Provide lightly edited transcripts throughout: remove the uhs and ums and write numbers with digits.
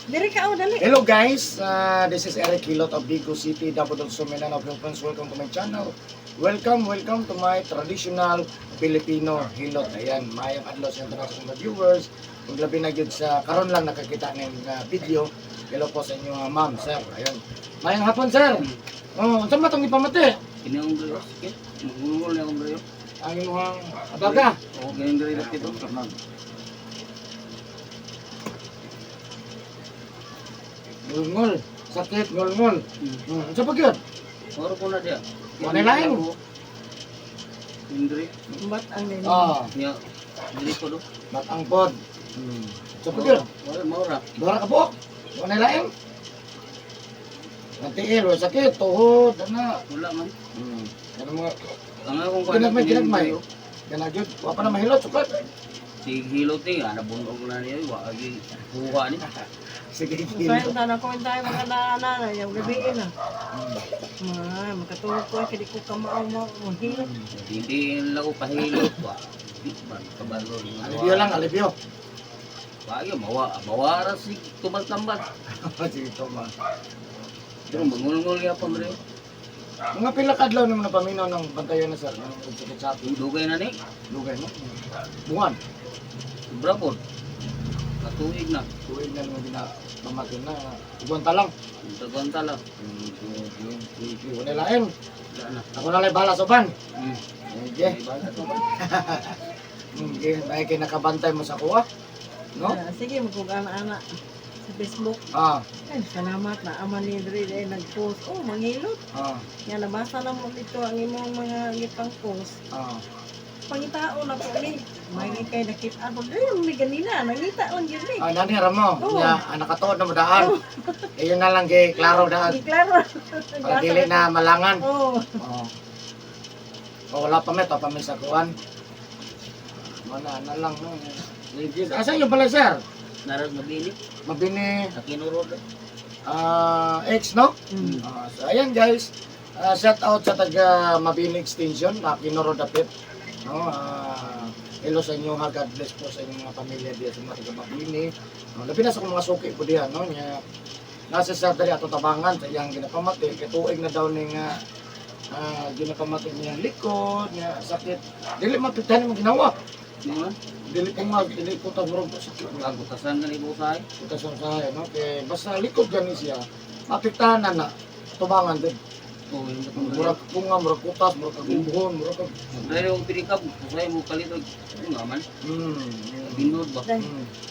Diri ka, oh, dali. Hello guys, this is Eric Hilot of Bigo City, Davao del Sur, Mindanao, Philippines. Welcome to my channel. Welcome, welcome to my traditional Filipino Hilot. Ayan, maayong adlaw sa tanan sa mga viewers. Kung labi na gyud sa karon lang nakakita ng video. Hello po sa inyo ma'am, sir. Ayan. Maayong hapon, sir. Oh, unsa man tong gipamati? Kini akong diri, sakit. Magungol na akong diri. Ang imong abaga. Oo, ganyan diri lang dito. Ngulngul, sakit ngulngul. Unsa pa gyud? Oro ko na diya. Wala lain. Indri. Ba't ang nini? Ah, Nya diri ko do. matang pod. Unsa pa gyud? Wala maura. Dora ka buok. Wala lain. Ang tiil, wala sakit, tuhod, ana. Wala man. Ano mga, Ang akong Ginagmay, kini ginagmay. diri, oh. Ganag yun. Wa pa na mahilot, sukat. Si hilot ni ana bunog na niya wa agi buha ni. Sige, Usahay hilot. ta na comment tayo mga na na yung gabi na. Ma, makatulog ko kay di ko kamao mo mohilot. Hindi lang ko pahilot wa. Di ba kabalo ni. Alibyo lang, alibyo. Wa yo mawa mawara si tumbal-tambal. Sige, tama. Pero mangulngol gyapon diri. Mga pila kadlaw nimo napaminaw ng bantayan na sir, ng sakit sa akin. Dugay na ni. Lugay mo. Buwan. Sobra pod. Katuig na. Tuig na naman ginapamatin na. Buwan ta lang. Daghan lang. Sige, sige. Wala lain. Wala na. Ako na lang bahala sa uban. Sige. May bala to ba? Sige. May kay nakabantay mo sa kuha. No? Ah, sige, magkug-ana-ana sa Facebook. Ay, salamat na ama ni diri ay nag-post. Oh, manghilot. Nga nabasa na mo dito ang imong mga gipang post. Pangitao na po ni. May kay nakita ko diri may ganina nangita lang gyud ni. Ah, nani ra mo. Oo. Nya, nakatuod na mo daan. Iyon na lang kay klaro daan. Di klaro. Para dili na malangan. Oh. Oo. Oh, wala pa may, pa may sa kuan. Wala na lang no. Sige. Asa yung pala sir? Narag mabili. Mabini Sa kinurod. X no? So ayan guys. Shout out sa taga Mabini Extension, Kinoro Dapit. No, hello sa inyo ha. God bless po sa inyong mga pamilya diya sa mga taga Mabini. No, labi na sa akong mga suki po diya no. Nya nasa sa dali atong tabangan sa iyang ginapamati kay tuig na daw ning ginapamati niyang likod, niya sakit. Dili mapitahan imong ginawa. Mga Dili ko nga, dili ko ta murag sakit. kagutasan ka ni Busay. Utasan sa no kay basta likod gani siya. Mapiktahan na na tubangan din. Oo, yung katong Murag tunga, murag kutas, murag kagumbuhon, murag kag Dahil yung pirikab, Busay mo kalit. Ano nga man? Binod ba? Dai,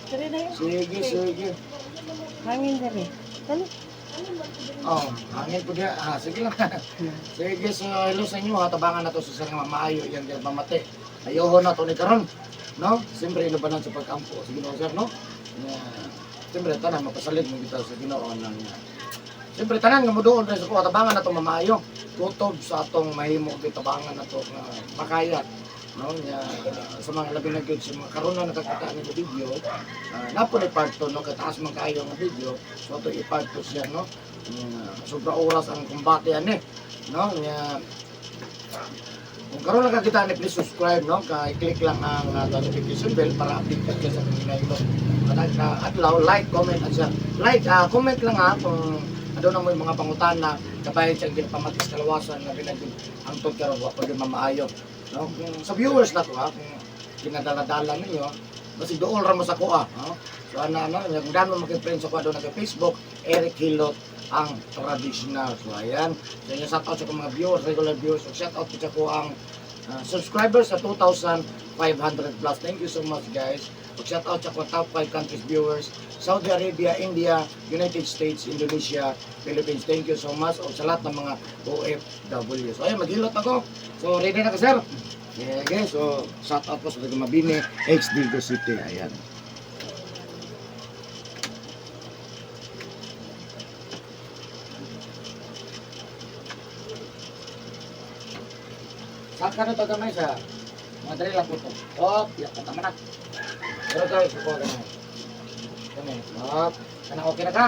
diri dai. Sige, sige. Hangin diri. Dali. Oh, hangin po diya. Ah, sige lang. Sige, so hello sa inyo ha. Tabangan na to sa isang maayo yan diyan pamate. Ayoho na to ni karon. No? Siyempre inubanan sa pagkampo sa Ginoo sir, no? Yeah. Siyempre tanan mapasalig mo kita sa Ginoo nang siyempre tanan nga moduol rin sa kuha tabangan na to mamaayo. Kutob sa atong mahimo gyud tabangan na to nga makaya no nya sa mga labi na gyud sa mga karon na nakakita ni video napo ni part 2 no kataas man kaayo ang video so ato i-part 2 siya no. Nya, sobra oras ang kumbate ani no nya kung karon lang kakita ni please subscribe no kay click lang ang notification bell para updated ka sa mga hinahimo kada na adlaw. Like, comment at share. Like, comment lang ha kung ano na mo yung mga pangutana kabahin sa ginapamatis kalawasan na binagin ang tod karon wa pa gyud mamaayo no. Kung sa viewers na to ha, kung ginadala-dala ninyo basi dool ra mo sa kuha no. So ana ano kung daan mo maki-friend sa kuha doon sa Facebook Eric Hilot ang traditional. So ayan, so inyo shout out sa akong mga viewers, regular viewers, so shout out po sa ko ang subscribers sa 2,500 plus. Thank you so much guys. Ug shout out sa akong top 5 countries viewers, Saudi Arabia, India, United States, Indonesia, Philippines. Thank you so much. O sa lahat ng mga OFW. So ayun, maghilot ako. So ready na ka sir? Yeah, guys. So shout out po sa taga Mabini, HD City. Ayan. Saka na to gamay sa madali lang po to. Hop, ya tama na. Pero tayo suko gamay. Gamay. Hop. Kana okay na ka?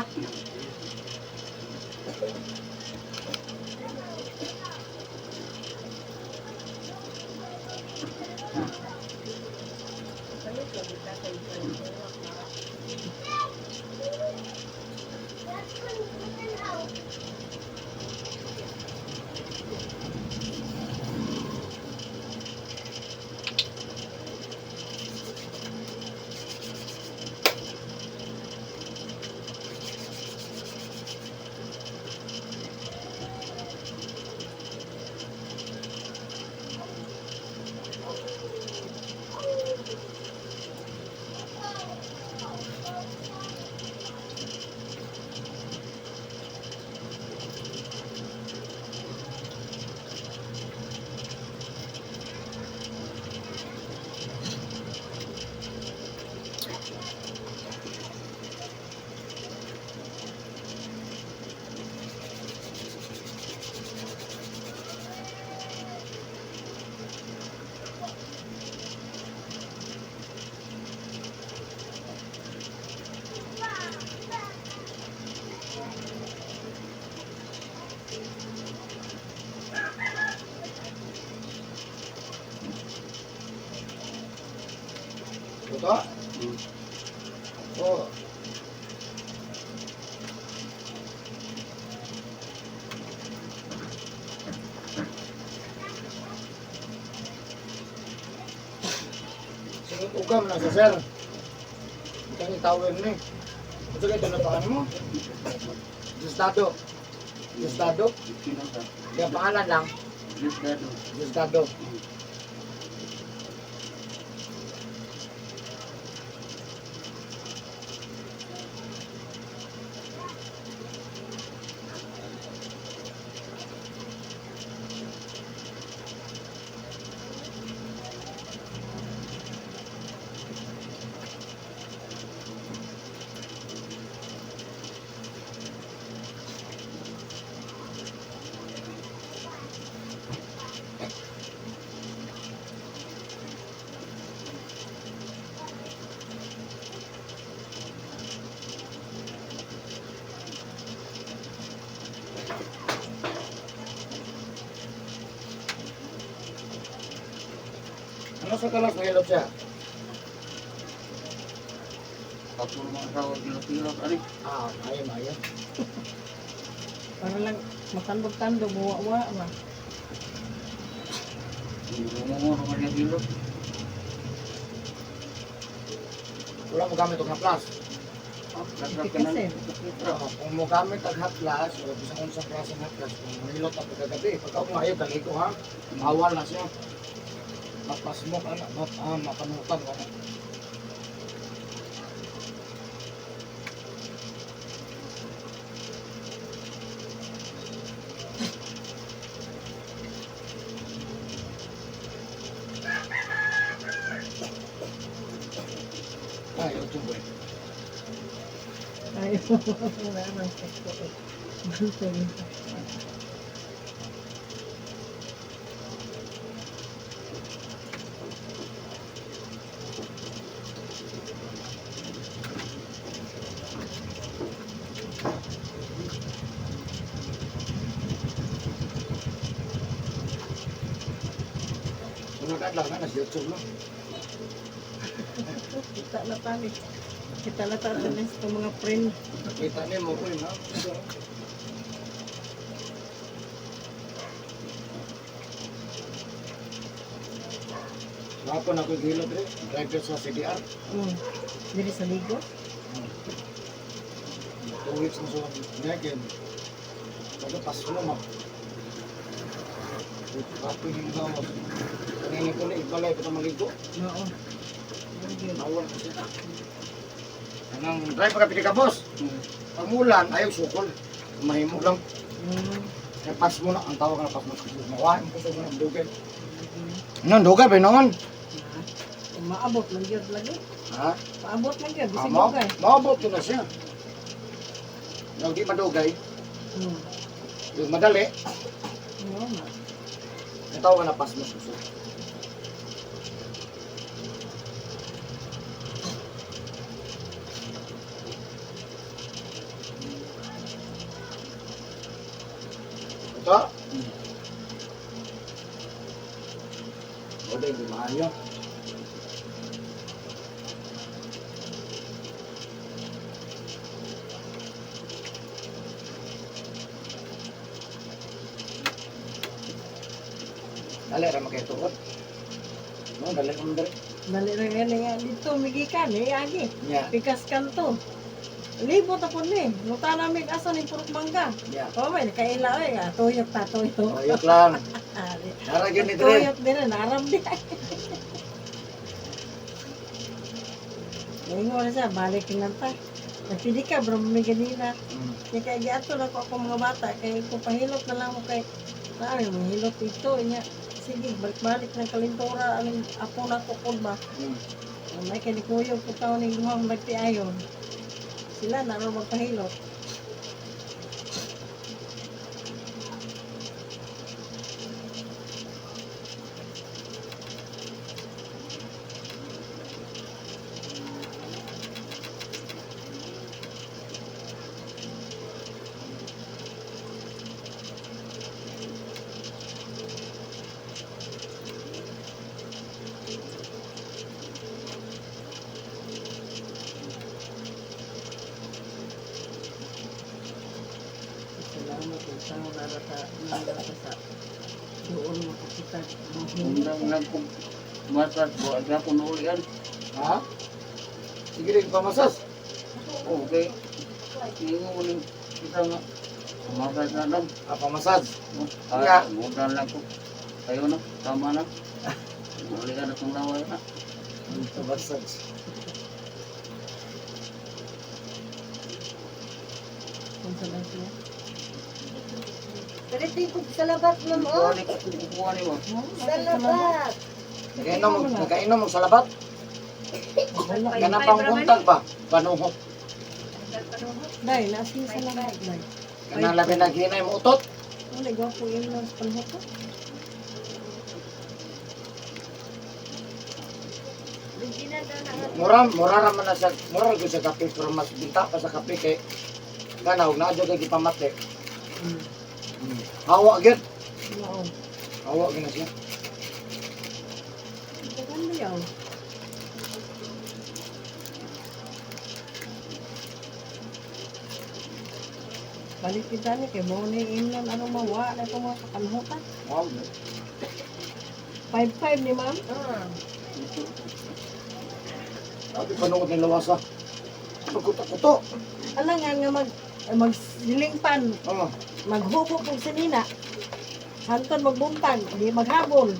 Ugam na sa sir. Kani tower ni. Ito kay pa mo? Diosdado. Diosdado. Sino ka? Kaya pangalan lang, Diosdado. Diosdado. Ano sa kalas nahilot siya? Kapuro mga tawag gilot-gilot. Ano? Ah, maayo, maayo. Para lang matandog-tandog, wa-wa ba. Mo naman yung gilot. Wala mo gamit og haplas. Kasi. Oo, kung mo gamit ang haplas, o bisan unsang klase ng haplas, kung mahilot ang pagkagabi, pagka maayo, kaliko ha, mawal na siya. Mapas mo ka na, mapanutan ka na. Ay, YouTube eh. Ay, wala nang sakto eh. Sunod adlaw na, nasa YouTube no? Kita na tani. Kita na tani sa mga friend. Nakita niya mo ko yun, ha? So, Hapon ako gilod rin, driver sa CDR. Diri sa Ligo. 2 weeks na sa ngayon. Pagka paso na ma. Kapoy yung gawas. Kanina ko na ibalay pa maligo. Oo. Nawal ko siya. Anang driver ka pili ka boss. Pamulan ayaw sukol. Mahimo lang. Kaya pas mo na, ang tawag na pas mo. Makuha mo ko sa mga dugay. Ano, dugay ba noon? Maabot man gyud lagi. Ha? Maabot man gyud bisag Amo? dugay. Maabot yun na siya. Nang di madugay, yung madali, Oo ma. ang tawag na pas mo suso. Ito? O, di maayo. Dali ra makituot. No, dali ra man dali. Dali ra gani nga dito migikan eh agi. Nya, Pikas kanto. Libot ako ni. Muta namin asa ni purok mangga. nya. Oh, may nakaila ay tuyot ta tuyot. Oyok lang. Ah, Nara gyud ni dire. Tuyot din naram di. Ingon na siya, balik lang ta. Nagpili ka, bro, may ganina. Kaya kaya giato na ko ako mga bata, kay kung pahilot na lang mo kay, naay, mahilot ito, niya. Sige, balik-balik ng kalintura, aning apo na ko kun ba. May kay ni kuyog ko taon ning duhang nagtiayon. Sila na ro magpahilot. Salamat kay tao na rata na sa doon makakita. Undang lang kung masas buat na kung ulian. Ha? Sige rin pamasas. Okay. Ningo ko ning isa nga. Kumakay na lang. Ah, pamasas. Ah, Yeah. muna lang ko. Kayo na, tama na. Muli ka na itong laway na. Pamasas. Kung sa lang siya. Pero ko sa labat, ma'am, oh. Kuha ni kukuha ni mo. Sa labat. Nagainom og salabat. Wala. Kanang pangbuntag ba? Panuhok. Day, nasa sa labat, day. Kanang labi naghinay mo utot. Wala, gwapo yun lang sa panhok ko. Regina daw na. Mura mura ra man na siya, mura gyud sa kape pero mas binta pa sa kape kay kana og naa jud kay gipamate. Hawa gyud. Oo. Hawa gyud na siya. Ganda yaw. Balik kita ni kay mo ni imlan ano mawa na itong mga kapanhutan. Wow. 5-5 ni ma'am. Ah. Sabi panuot ni lawasa. Pagkuto-kuto. Alangan nga magsilingpan, Oh, maghubo kung sinina. Hanton magbuntag, di maghabol.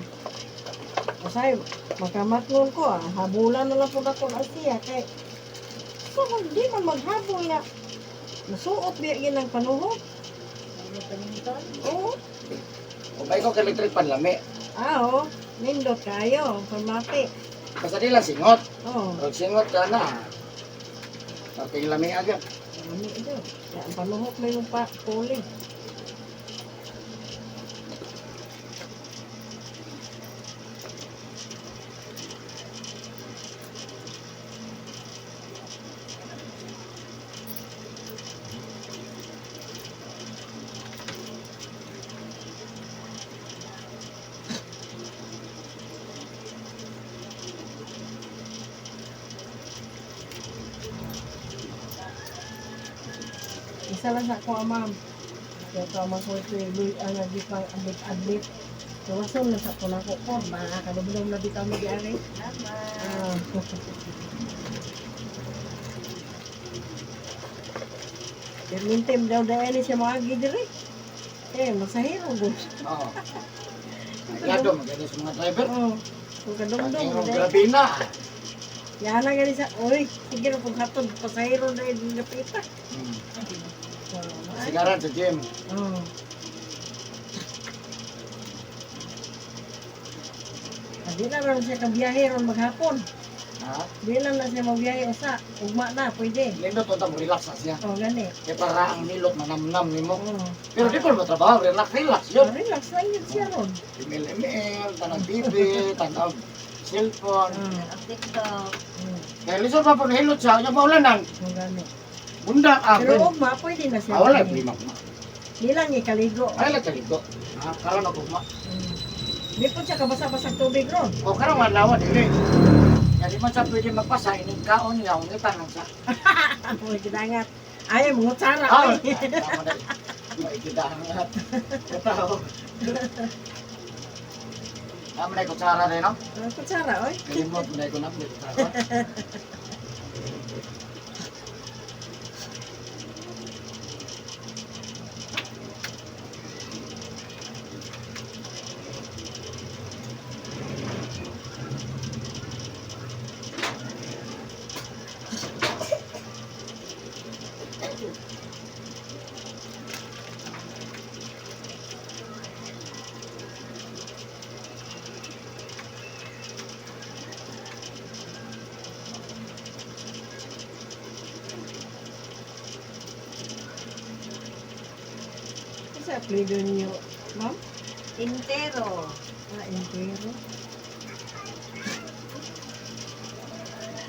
Usay, makamatngon ko ah, habulan na lang po ako na siya kay so kung di man maghabol nga nasuot biya ginang panuhot. Oo. o ba ikaw kay electric pan lami. Ah, oo. Nindot kayo, pamati. Basta di lang singot. Oo. Pag singot ka na. Pati lami agad. Ano ito? Kaya ang panuhot may yung pa puli. Isa lang sa ako, ah, ma'am. Kaya ito, ma'am ko ito, yung ang nagipang adlit-adlit. Tuwason na sa kunako ko. Makakadumdum na bitaw mi diari. Tama. Ah. Permintim daw dahil ni siya maagi diri. Eh, masahiro gud. Oo. Agado, maganda sa mga driver. Oo. Kung kadumdum Ang dahil. grabe na. Yana gani sa, oy, sige na pag hatod, pasahiro dahil napita. Sigaran sa gym. Oo. Di na ron siya kabiyahe ron maghapon. Ha? Di lang na siya magbiyahe usa. Ugma na, pwede. Lindot to tamo relax na siya. Oh, gani. Kaya para ang milot manamnam nimo. Oo. Pero di pa mo trabaho, relax relax yun. Oh, relax lang yun siya ron. Email email, tanang TV, tanang cellphone. Oo. Ang TikTok. Kaya lisod pa po nahilot siya, kanya maulanan. Oh, gani. Bunda ah. Pero ugma, pwede na siya. Ah, wala problema kuma. Di lang ikaligo. Ay lang kaligo. Ha, karon ako kuma. Di po siya kabasa-basag tubig ron. O karon nga lawa dili. Kaya di man siya pwede magpasa ining kaon niya ungitan lang siya. Ano, gidangat. Ay, mga tsara. Ah, Oy. tama na. May gidangat. Kataw. Tama na yung kutsara rin, no? Ah, kutsara, oy. Kalimot mo na yung kunap, may kutsara. Kasi apelido niyo, ma'am? Intero. Ah, entero.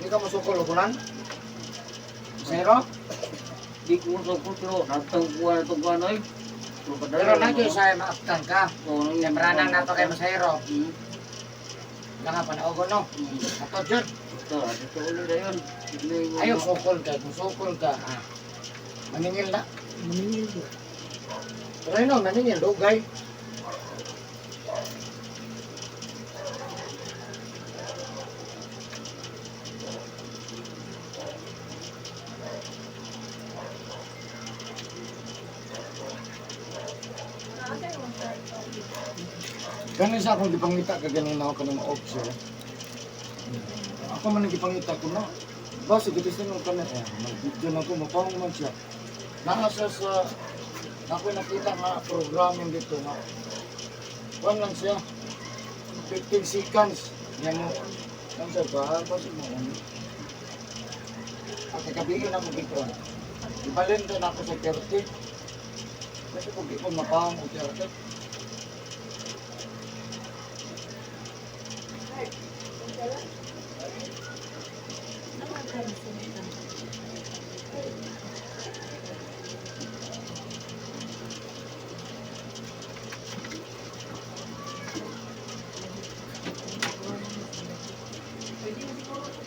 Hindi ka musukol, ukulan? Zero? Di ko sa pero natang kuha na itong kuha ay. Pero nandiyo sa maaptan ka. Oo, Siyempre nang nato kay Masahero. Wala nga panaogo, no? Ato, Jud. Ito, ito ulit na yun. Ayaw, sukol ka. Kung sukol ka, ah, maningil na. Maningil ko. Pero yun, no, maningil, dugay. Kani sa akong gipangita ka ganina ako kanang officer. Ako man ang gipangita ko na. Basta gitisnan mo kani eh, mag-video na ko mapawong man siya. Naa siya sa ako nakita nga programming dito nga. Kuan lang siya. 15 seconds. Yan mo. Ano sa ba? Basta mo. Ano? At kagabiin ako gikuan. Ibalin din ako sa 30. Kasi kung di ko mapawong og 30.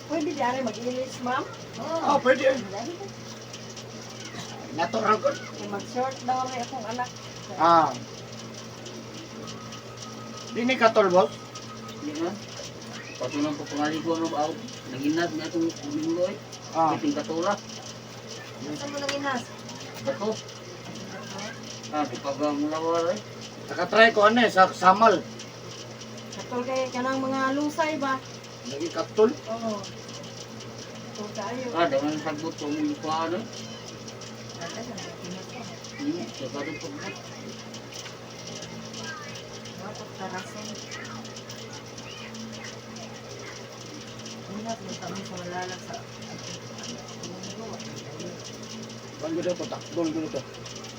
Pwede di ari mag-ilis, ma'am. Ah, pwede. Natural ko. Kay mag-short daw may akong anak. Ah. Dini ka tol, boss? Di ba? Pati nang papangali ko ano ba ako. Naginat nga itong linggo eh. Ah. Iting katura. Saan mo nang inas? Bato. Ah, di pa ba ang lawar eh. Nakatry ko ano eh, sa Samal. Katol kay kanang mga lusay ba? Lagi katol. Oo. Katol kaayo. Ah, dangan sagbot ko mong kuhaan eh. Kaya pa ba? Pagkarason. Ingat mo kami sa malalag sa Banggo dito, takdol dito.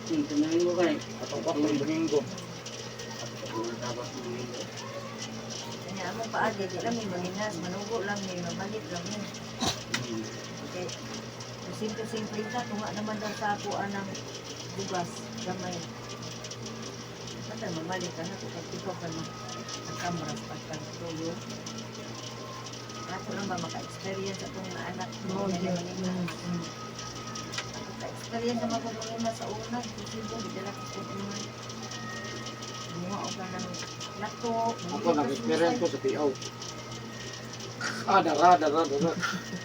Tinayin ko kay. Atong kapag Domingo. Tapos ng linggo. Kanya among paagi, di lang may manginas, manugo lang may mamalit lang mi. Okay. Simple-simple ka, tunga naman daw sa ako anang bugas, gamay. Basta mamalit ka na, kung ikaw ka na nagkamras pagkatuyo. Ako lang ba maka-experience atong mga anak Oo, mo di. na manginas. Experience naman ko manginas sa una, susibo, bigla ko sa una. Muha og ka ng lato. Ako nag-experience ko sa PO. Ah, dara, dara, dara.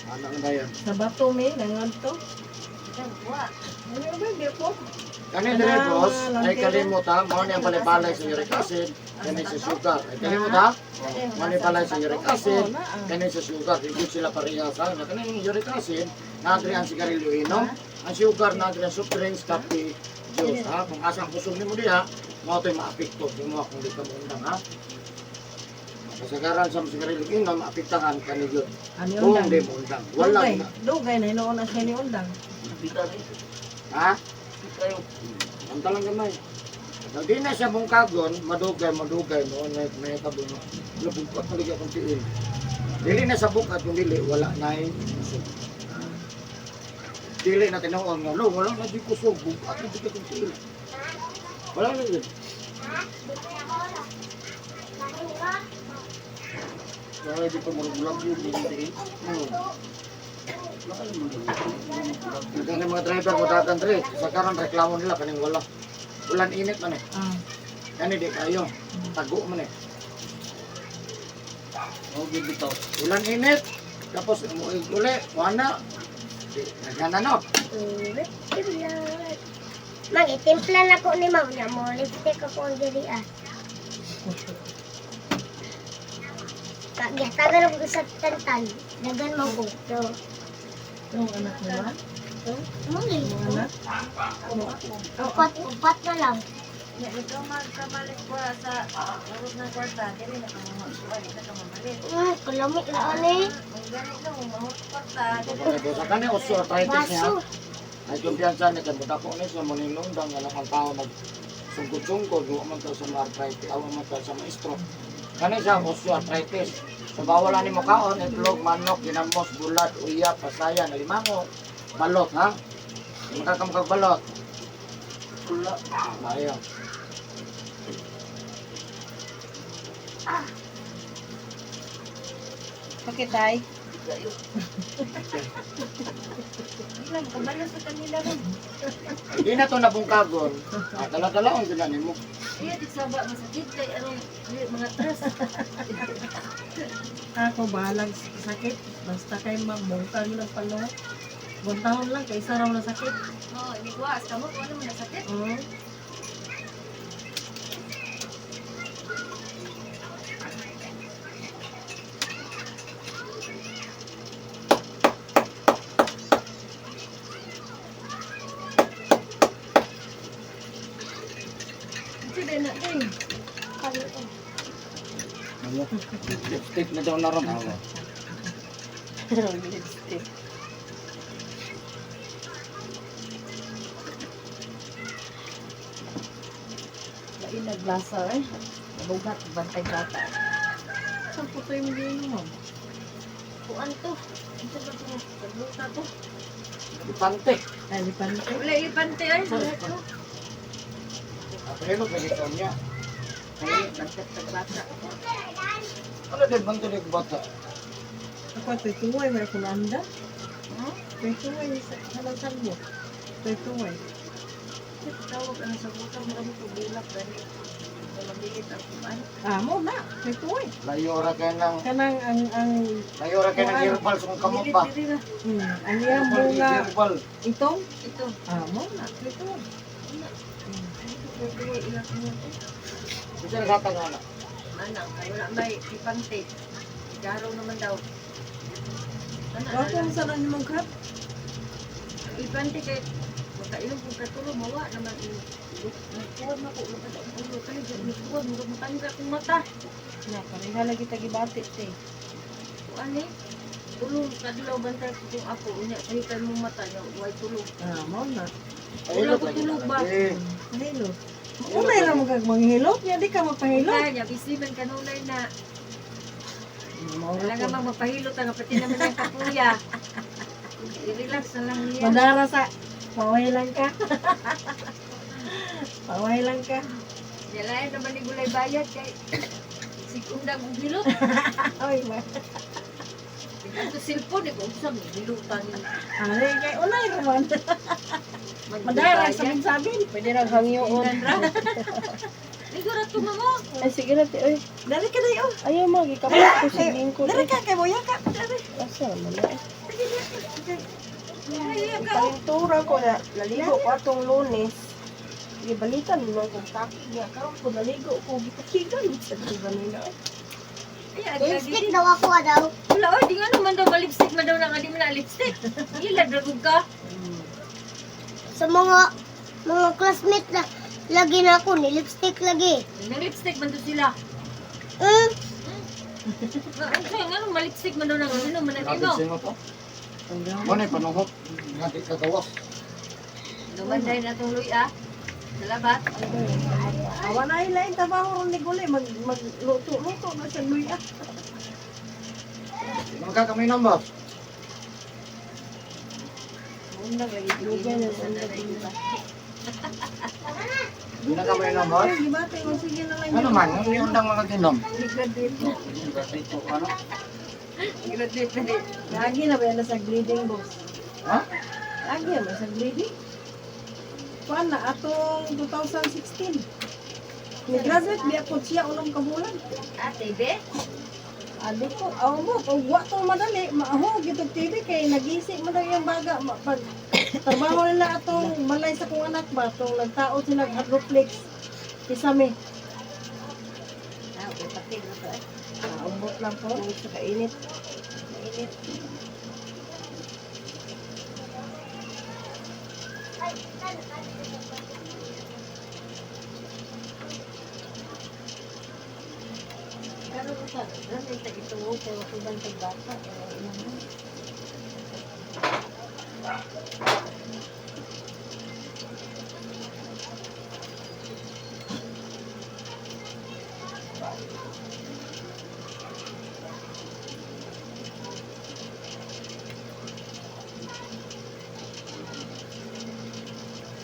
Anang dayan. Sa bato may nangadto. Wa. Ano ba di ko? Kani dire, boss, ay kalimot ha. Mao ni ang balay-balay sa uric acid, kani sa sugar. Ay kalimot ha. Mao ni balay sa uric acid, Oo na ah. kani sa sugar. Di sila parehas ha. Na kaning uric acid, naadri ang sigarilyo inom. Ang sugar naadri ang soft drinks, kape, juice ha. Kung asa ang kusog nimo diha, mao to'y maapekto nimo kung di ka moundang ha. Kasagaran sa sigarilyo inom, maapektahan kani yun. Ano Kung undang? di moundang. Wala Dugay, na. dugay na hinuon na siya ni undang. Pita rin. Ha? Pita yun. Ang talang gamay. Nang di na siya bungkagon, madugay, madugay mo, may, may tabo mo. Lubungkat na lagi akong tiil. Dili na sa bukat, kung dili, wala na kusog. Dili na tinuon nga, lo, wala na di kusog, bungkat na di akong tiil. Wala na yun. Kaya di pa marugulag yun. Di ba? Baka naman daw. Kani mga driver ko dagan dre, sa karon reklamo nila kaning wala. Ulan init man eh. Ah. Kani di kayo. Tago man eh. Oh, bitaw. Ulan init. Tapos umuig uli, wala. Di, nagana no. Mang, itimpla na ko ni ma'am niya mo. Lipstick ako ang diri ah. Kagatagan ako sa tantan. Dagan mo ko. So, Yung anak mo ba? mo ni. Yung anak? Upat, upat na lang. Ya, ikaw magkamalit ko sa urog ng kwarta, dili na ka mamagkuha, di ka mamalit. Kalamit na ani. Ang ganit lang, umahot kwarta. Sa kani osteoarthritis niya. Baso. Ay kumpiyansa ni kay mudako ni sa maninungdang nga ang tao mag sungkod-sungkod wa man ta sa mga arthritis, awa man ta sa mga stroke. Kani siya osteoarthritis. So bawal ani mo kaon itlog, manok, ginamos, bulad, uyap, pasayan, alimango, balot ha. Makakamkag balot. Wala. Ayaw. Bakit ay? Hindi lang, kabalo sa kanila rin. Hindi na to nabungkagon. Ah, dala-dala ang ginani mo. Iya, di saba, masakit kay anong mga tres. Ako bahalang sakit. Basta kay mabungkag ng palo. Buntahon lang kay isa raw na sakit. Oo, hindi ko as kamo kung ano mo nasakit. Oo. din na eh. Ano? Lipstick na daw na ron. Ano? Lipstick. Lain naglasa eh. Bugat bantay bata. Saan po ito yung giinom? Kuan to. Unsa ba to? Pagluta to. Ipante. Ay, lipante. Wala ipante ay. Wala to. Pero lagi ka niya. Ay, bantay tag bata. Ano din bante din bata? Ako, ito'y tuway. May akong anda. Hmm? Ito'y tuway. Halang mo. Ito'y tuway. Tawag ano sa buta mo kami pagulak gani. Mabilit ang kuan. Ah, mo na. Ito'y tuway. Layo ra kay nang Kanang ang layo ra kay nang herbal sa kong kamot ba. Mabilit diri ra. Ang iyang bunga Herbal. itong Ito. ah mo na. Ito'y tuway. Tuway ilang kuan. Kasi naghatag na. Manang kay wala may ipante. Garaw naman daw. Ana, Wa ko sa nang imong crab. Ipante kay makainom kung katulog mawa naman nagkuwad na ko lukad ang ulo kay nagkuwad mo matangga akong mata. Na, pareha lagi tagibati te. Kuan eh. Tulog kadlaw bantay ko kung ako unya sahikan mo mata nya way tulog. Ah, mo na. Wala ko tulog ba? Mahilot. Unay ra mo kag manghilot nya di ka mapahilot. Kaya nya busy man kanunay na. Mao ra Talaga po. mang mapahilot ang pati naman ang kapuya. I-relax na lang niya. Madara sa paway lang ka. Paway lang ka. Yalayan naman ni gulay bayad kay sigundang og hilot. Oy, ma. Ito cellphone eh, kung sa hilutan. Ay, kay unay ra man. Madara sa sabin. Pwede nang hangyoon. Ligo ra to mamo. Ay, sige na, te. Oy. Dali ka dayo. Ayaw, ma. Gikapit ko sa lingkod. Dali ka kay moya ka. Dali. Asa naman na. Ay, ka. Palintura ko na. Naligo ko atong Lunes. Gibalikan mo kong taki niya. Karon ko naligo ko. Gitakigan. Sa diba nila. Ay, agi agi. Lipstick daw ako ah, daw. Wala oy, di nga naman daw malipstick man daw na nga di man na lipstick. Ila dragog ka. Sa mga classmate na lagi na ako ni lipstick lagi. Nang lipstick man daw sila. Nga unsa nga nung malipstick man daw na nga ano man na Grabe imo. sa to. Mo na panuhot. Nga di ka gawas. Dumanday na tong luy ah. Salamat. Awa na ilain trabaho ron ni Guli mag magluto luto na sa luya. Magkakamay namba. Undang lagi Lugay na sa sa Hindi na kamay namba. Ay, gibati mo sige na lang. Ano man, yung undang mga ginom. Graduate. Dito ano? Graduate na din. Lagi na ba yan sa grading boss? Ha? Lagi na ba sa grading? Kuan na atong 2016. Ni-graduate biya po siya unom ka bulan. Ate be. Ado ko, aw mo, kung wa to madali, maaho gitog TV kay nagisi man daw yung baga ma, pag trabaho nila atong malay sa kong anak ba tong nagtao sila hadroflex kisame. Ah, okay, pati na to eh. Ah, umbot lang po. Sa kainit. Mainit. Pero sa dami ta ito pero kung bantay bata eh ilang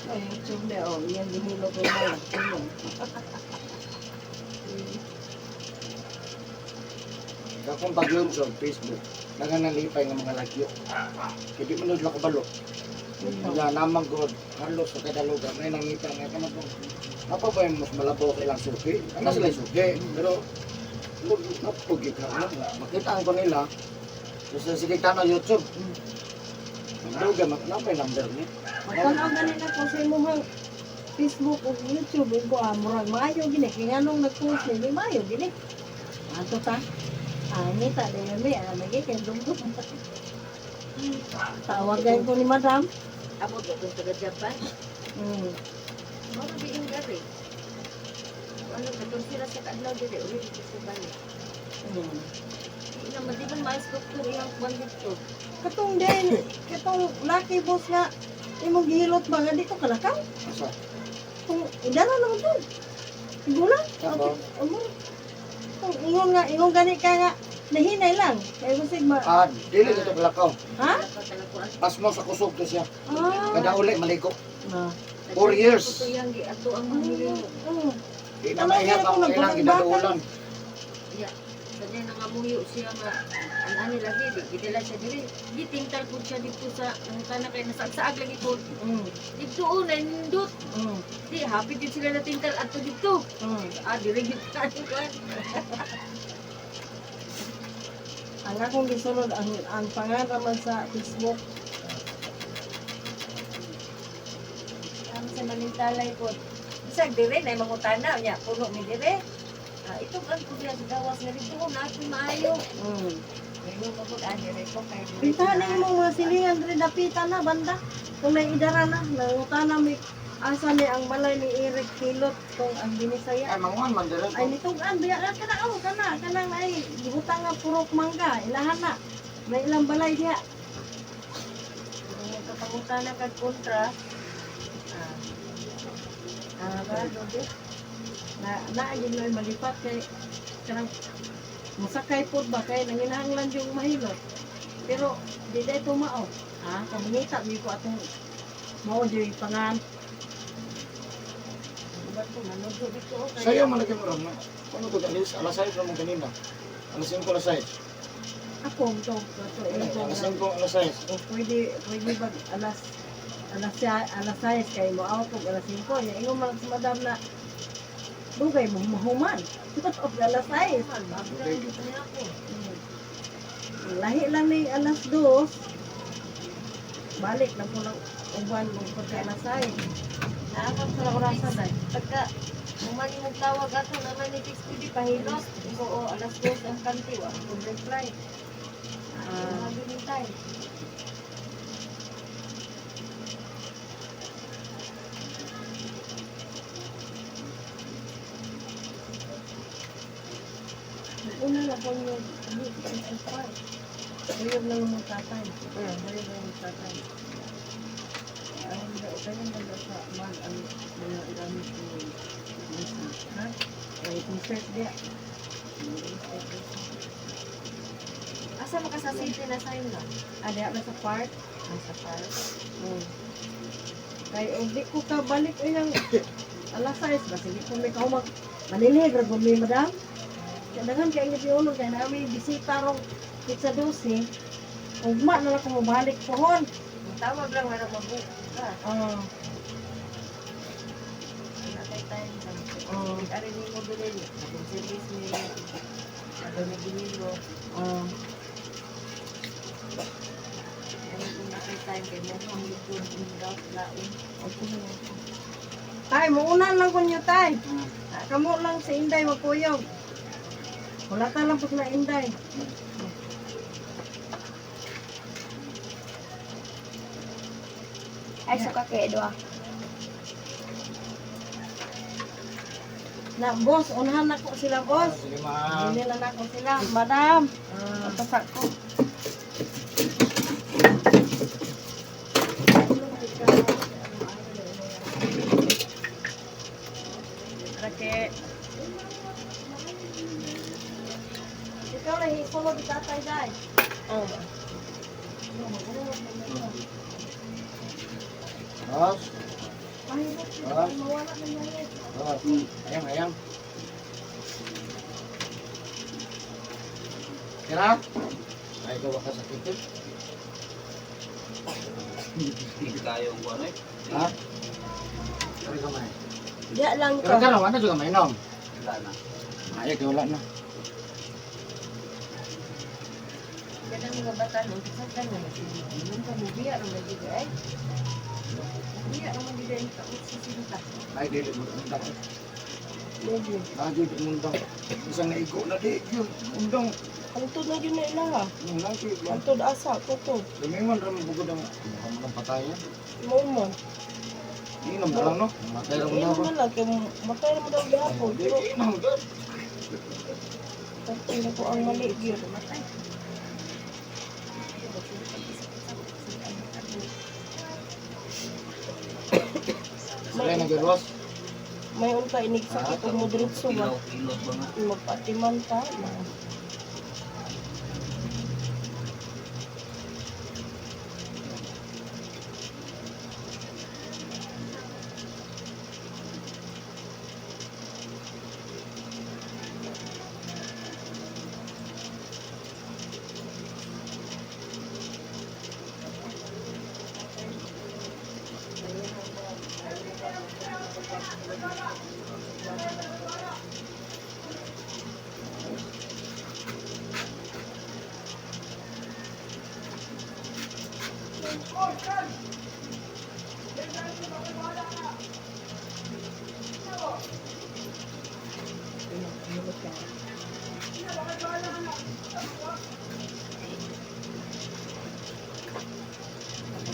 Ay, YouTube na oh, yan dinilo ko na. Akong pag-yun sa Facebook, nanganalipay ng mga lagyo. Kaya di man nudla ko balo. Wala namang god, halos sa kada lugar, may nangita nga ka na po. Napa ba yung mas malabaw sa ilang suki? Ano sila yung suki? Pero, napugit ka na. Makita ang kanila. So, sa sige ka na YouTube. Magduga, napa yung number niya. Magtanaw gani na ko sa imong Facebook o YouTube ko ah, murag maayo gini kay nganong nag-post ni di maayo gini. Ato ta. Ah, ngita din mi ah, lagi kay dumdum. Tawagan ko ni Madam. Abot ko kung taga Japan. Moro di yung gari. Ano, 14 na sa kaadlaw diri, uli dito sa balik. Di naman, di man mais doktor iyang kwan dito. Katong din, katong lucky boss nga imong gihilot ba nga di ko kalakaw? Asa? Kung idara naman to. Igula. Ako? Amo. Kung ingon nga, ingon gani ka nga, nahinay lang. Kaya kusig ma... Ah, dili dito kalakaw. Ha? Pasmo sa kusog to siya. Ah. Kada uli maligo. Na. 4 years. Ito yang ato ang mga Mm. Di na maihap ang ilang ginaduulan. Ya, sa diyan nangamuyo siya nga ang ani lagi di gidala siya diri. Gitingtal pud siya dito sa nangutana kay nasagsaag lagi pud. Dito oh, nindot. Di happy jud sila natingtal adto dito. Ah, diri gyud ka kuan. Ang akong gisunod, ang pangalan sa Facebook, Ang sa malintalay pud. Bisag dire na mangutana nya puno mi dire. Ah, itong ang kuya sa gawas nga dito na ako maayo. Ngayon mo pud ah, dire ko kay dire Pita ko na imong mga silingan diri dapita na banda. Kung may idara na, nangutana mi asa ni ang balay ni Eric Hilot kung ang binisaya. Ay, manguan man dili. Ay nitugan biya ah, kana oh kana kanang ay gibutang nga purok mangga ilahan na. May ilang balay diha. Kung kapangutana kag kontra, ah, ah, ba, dobe? Na na gyud na malipat kay kanang musakay pod ba kay nanginahanglan yung mahilot. Pero di day tumao. Ha, kamangita mi ko atong mao di pangan. Ba ko manugo dito oh, kay- Sayo man lagi mo ron. Ano to alis alas 6 mo kanina. Alas 5 alas 6. Ako to to Alas 5 alas 6. O pwede pwede ba alas alas alas 6 kay mo out og alas 5 nya ingon man si madam na dugay mo mahuman. Og alas 6. Man, bago lang dito niya ako. Lahi lang ni alas 2. Balik na po ng uban mo pagka alas 6. Naakap sa orasan ay. Pagka umani mong tawag ato naman ni Fix TV pahilot. Oo, alas 2 ang kanti wa akong reply. Ah, uh, Una lang po yung 65. Uyog lang mong tatay. Uyog lang mong tatay. Ay, hindi. Okay lang ba sa man ang mga gamit ni Lisa? Ha? Ay, concert diya. Asa mo ka sa city na sign na? Ah, diya ba sa park? Ah, sa park. Kay og di ko ka balik uyang alas 6 ba sige ko may kaumag manilhig ra gud mi madam. Kaya kay ang giulog kay nami bisita rong pizza 12. Ugma na lang ko mobalik pohon. Tawag lang wala mabook ka. Oh, Wala kay time sa. Oo. Ari ni mo dili. Akong service ni Ato ni Ginilo. oh. Ano kung na kay time kay mo ang likod ng gout lain. Okay na lang. Tay, muuna lang ko niyo, tay. Kamo lang sa Inday magkuyog. Wala ta lang pag na Inday. Ay, suka kay Edwa. Na, boss, unahan na ko sila, boss. Sige ma'am. Hindi na ko sila. Madam, pagpasa ko. Rake. Ikaw na hisulod tatay day. Oh. Bas, Pahirap Ah. mawala na yan. bas. Ayang, ayang. Kira? Ay, gawa ka sa kitchen. Hindi tayo ang kuwan eh. Ha? Sorry kamay. Diya lang Pero ko. karon ano juga mainom? Wala na. Ay, kay wala na. Kanang mga bata no, sa kan na sige. Yung ka mo biya ra man gid ay. Biya ra man gid ay kaut sa sinta. Ay, dili mo undang. Ah, jud undang. Isang naigo na di yun undang. Antod na yun na ilaha. Nung lagi ba? Antod asa, tutod. Lumingon ra mo bugod ang mukha mo ng patayan. Mo man. Inom na lang, no? Matay ra mo na Inom ako. na lang kay matay ra mo daw gihapon. Di, Pero inom gyud. pati na ko ang mali gyud. Sila na gyud, boss. May unta inig sakit ug modiretso ba. Ilaw-ilaw ba nga? Magpatiman ta.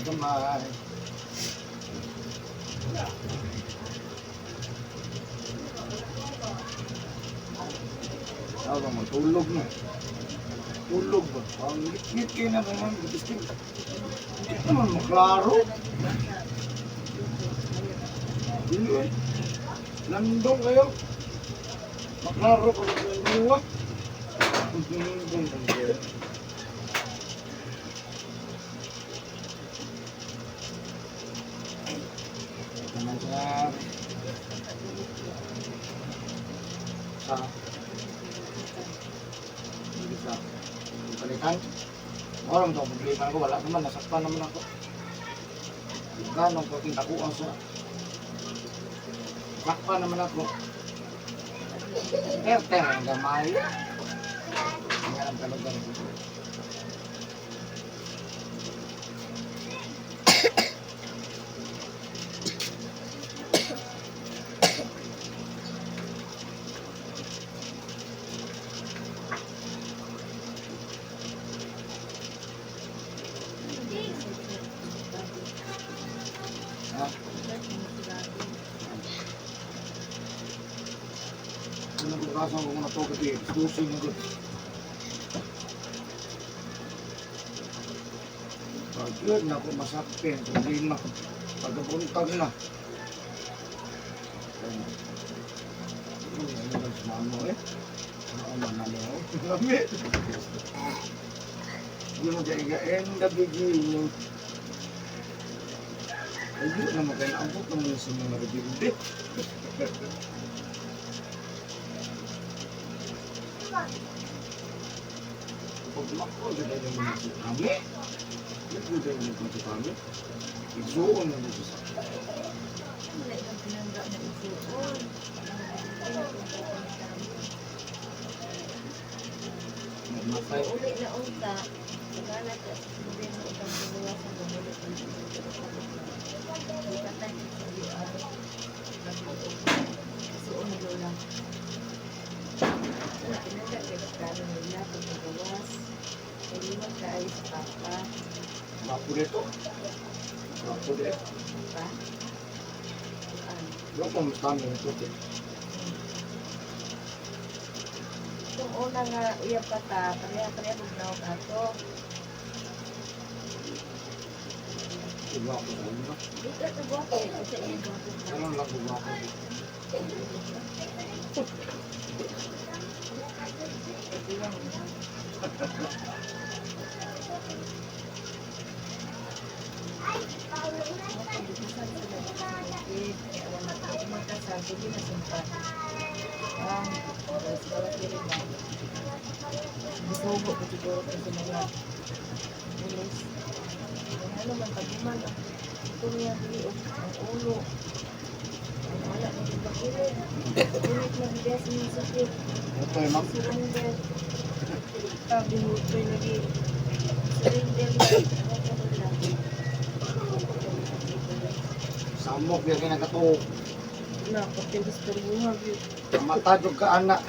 Gamay. Tawag mo, tulog na. Tulog ba? Ang ngit kayo na ba man? Gusto hindi naman maklaro. Hindi eh. Landong kayo. Maklaro ko sa dalawa. Naman sa hindi sa palitan. Wala mo problema ko, wala naman, nasaktan naman ako. Ganong ko takuan sa sakpan naman ako. Ter ang gamay. Ang alam talaga rin. Ha? Ano ko kaso ko na to kasi susi na gud. Pagod na ako masakit, problema. Pagkabuntag na. Ano lang sa mamo eh? Ano man na mo? Lami. Hindi mo kaya in the beginning. Ayun naman kayo, ambot naman sa mga rebelde. Pag mako, ganda yung mga si kami. Hindi ko yung mga si kami. Igsuon na dito sa Wala kang pinangga na isuon. Matay. Uli na unta. Pagkala ka sa gobyerno utang tuluwa sa gumulo ng Bukatan sa UR. Suon ni Lola. Wala pinangga kay plano nila pagkagawas. Kaliwan ka ay sa papa. Mapo dito. Mapo dito. Pa. Ano? Yung kung kami ito. Itong una nga uyab pa ta, pareha-pareha kong naog ato. Iba ako sa inyo. Dito ito guwapo. Sa iya guwapo. Ganun lang iba ako. Bisugo ko siguro ko sa mga pulis. Ano man pag-iman, ito niya dili og ang ulo. Ang wala mo yung pakilig. Ulit na bigas niya sakit. Ito eh, ma'am. Surrender. Sabi mo ito'y lagi. Surrender na. Ano ka lang. Samok yan kayo nagkatuo. Na, pati disturbuha gyud. Mata jud ka anak.